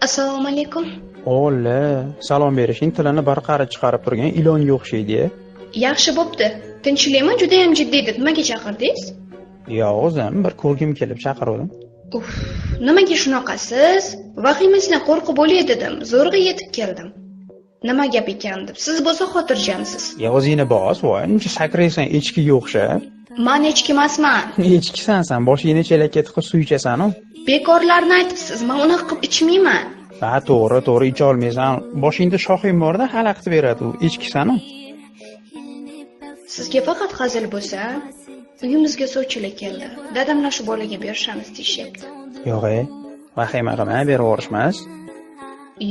Assalomu alaykum. Olla, salom berishing tilini barqari chiqarib turgan ilonga o'xshaydi. Yaxshi bo'pti. Tinchlikmi? Juda ham jiddiy deb nimaga chaqirdingiz? Yo'q, o'zim bir ko'rgim kelib chaqirdim. Uf, nimaga shunaqasiz? Vahimasidan qo'rqib o'lay dedim. Zo'rg'a yetib keldim. Nima gap ekan deb. Siz bo'lsa xotirjamsiz. Ya o'zingni bos, voy, uncha sakraysan echkiga o'xshab. Men echki emasman. Echkisan san, boshingni chelakka tiqib suv ichasan-u. Bekorlarni aytibsiz, men unaqa qilib ichmayman. Ha, to'g'ri, to'g'ri icha olmaysan. Boshingda shoxing borda, xalaqit beradi u. Echkisan-u. Sizga faqat hazil bo'lsa, uyimizga sovchilar keldi. Dadamlar shu bolaga berishamiz deyishyapti. Yo'q-e, vahima qilma, berib yuborishmas.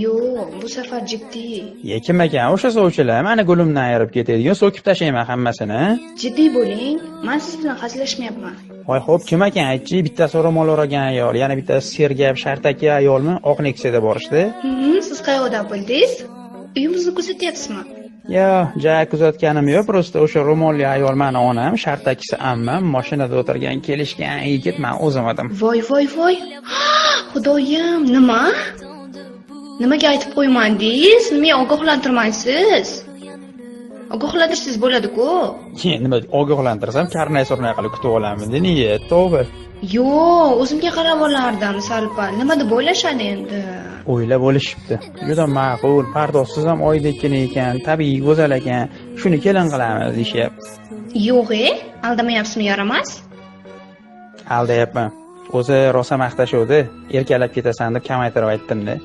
Yo'q, bu safar jiddiy. Ye, kim ekan o'sha sovchilar? Mani gulimdan ayirib ketadigan, so'kib tashlayman hammasini. Jiddiy bo'ling, men siz bilan hazillashmayapman. Voy, xo'p, kim ekan aytchi? Bittasi ro'mol o'ragan ayol, yana bittasi sergap shartaki ayolmi? Oq Nexiyada borishdi. Siz qayoqdan bildingiz? Uyimizni kuzatyapsizmi? Yo'q, ja kuzatganim yo'q, prosta o'sha ro'molli ayol mani onam, shartakisi ammam, mashinada o'tirgan kelishgan yigit men o'zim edim. Voy, voy, voy. Xudoyim, nima? Nimaga aytib qo'ymandingiz? Nimaga ogohlantirmaysiz? Ogohlantirsangiz bo'ladi-ku. Nima ogohlantirsam, karnay surnay qilib kutib olaman, nega? Tavba. Yo'q, o'zimga qarab olardim sal-pal. Nima deb o'ylashadi endi? O'ylab olishibdi. Juda ma'qul, pardozsiz ham oydekkina ekan, tabiiy go'zal ekan. Shuni kelin qilamiz deyishyapti. Yo'q-e, aldamayapsizmi, yaramas? Aldayapman. O'zi rosa maqtashuvdi, erkalab ketasan deb kamaytirib aytdim-da.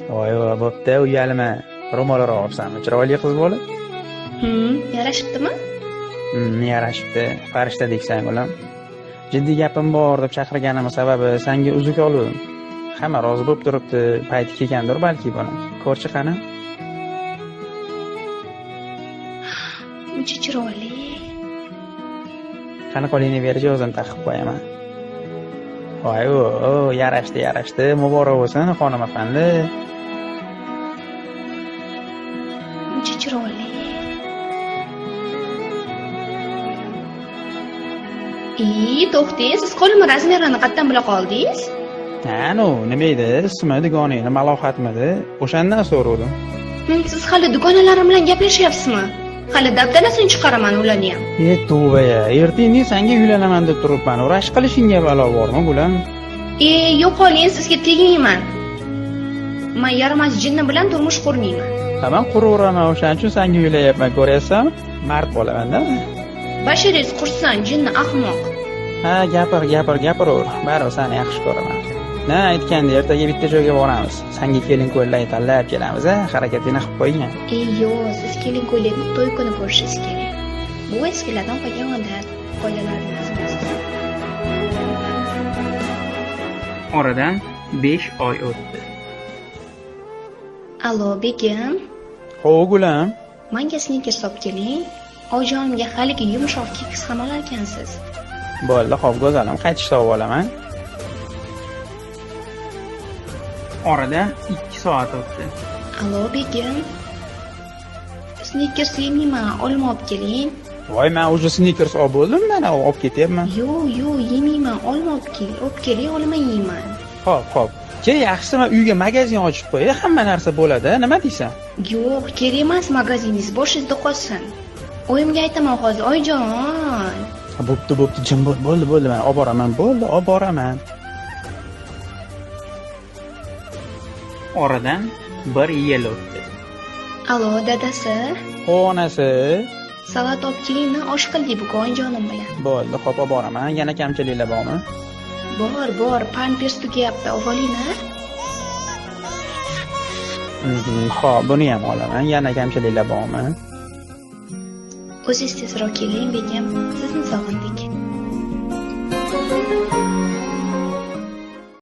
Voy, voy, bo'pti, uyalma. Ro'mol o'rab olibsanmi, chiroyli qiz bo'lib? Yarashibdimi? Yarashibdi. Farishtadeksan, o'g'lim. Jiddiy gapim bor deb chaqirganimning sababi senga uzuk oldim. Hamma rozi bo'lib turibdi, payti kelgandir balki buni. Ko'rchi qani? Uncha chiroyli. Qani qo'lingni berchi, o'zim taqib qo'yaman. Voy, o, yarashdi, yarashdi. Muborak bo'lsin, xonim afandi. Uncha chiroyli. To'xtang, siz qo'limni razmerini qayerdan bila qoldingiz? Ha, no, nima edi? Ismi dugoningni Malohatmidi? O'shandan so'radim. Siz hali dugonalarim bilan gaplashyapsizmi? Hali dabdalasini chiqaraman ularni ham. E, tavba, ertaga senga uylanaman deb turibman. Rashk qilishingga balo bormi, gulam? E, yo'qoling, sizga tegmayman. Men yaramas jinni bilan turmush qurmayman. Tamam, quraveraman, o'shaning uchun senga uylayapman, ko'ryapsanmi? Mard bo'laman-da. Basharingiz qursin, jinni ahmoq. Ha, gapir, gapir, gapiraver. Baribir seni yaxshi ko'raman. Na, aytganda ertaga bitta joyga boramiz. Senga kelin ko'ylak tanlab kelamiz, a? Harakatingni qilib qo'ying. Ey, yo'q, siz kelin ko'ylakni to'y kuni ko'rishingiz kerak. Bu eskilardan qolgan odat, qoidalarni buzmaysiz. Oradan 5 oy o'tdi. Allo, begim. Xo'p, gulam. Menga sneakers olib keling. Oyijonimga haligi yumshoq keks ham olarkansiz. Bo'ldi, xo'p, go'zalim, qaytishda olib olaman. Oradan 2 soat o'tdi. Allo, begim. Sneakers yemayman, olma olib keling. Voy, men уже sneakers olib bo'ldim, mana olib ketyapman. Yo'q, yo'q, yemayman, olma olib kel, olib keling, olma yeyman. Xo'p, xo'p. Ke, yaxshisi men uyga magazin ochib qo'yay, hamma narsa bo'ladi, nima deysan? Yo'q, kerak emas magaziningiz, boshingizda qolsin. Oyimga aytaman hozir, oyijon. Bo'pti, bo'pti, jim bo'l, bo'ldi, bo'ldi, men olib boraman, bo'ldi, olib boraman. Oradan 1 yil o'tdi. Allo, dadasi. Onasi. Salat olib keling, osh qildik bugun oyijonim bilan. Bo'ldi, xo'p, olib boraman. Yana kamchiliklar bormi? Bor, bor, pampers tugayapti, olib oling-a. Xo'p, buni ham olaman. Yana kamchiliklar bormi? O'zingiz tezroq keling, begim. Sizni sog'indik.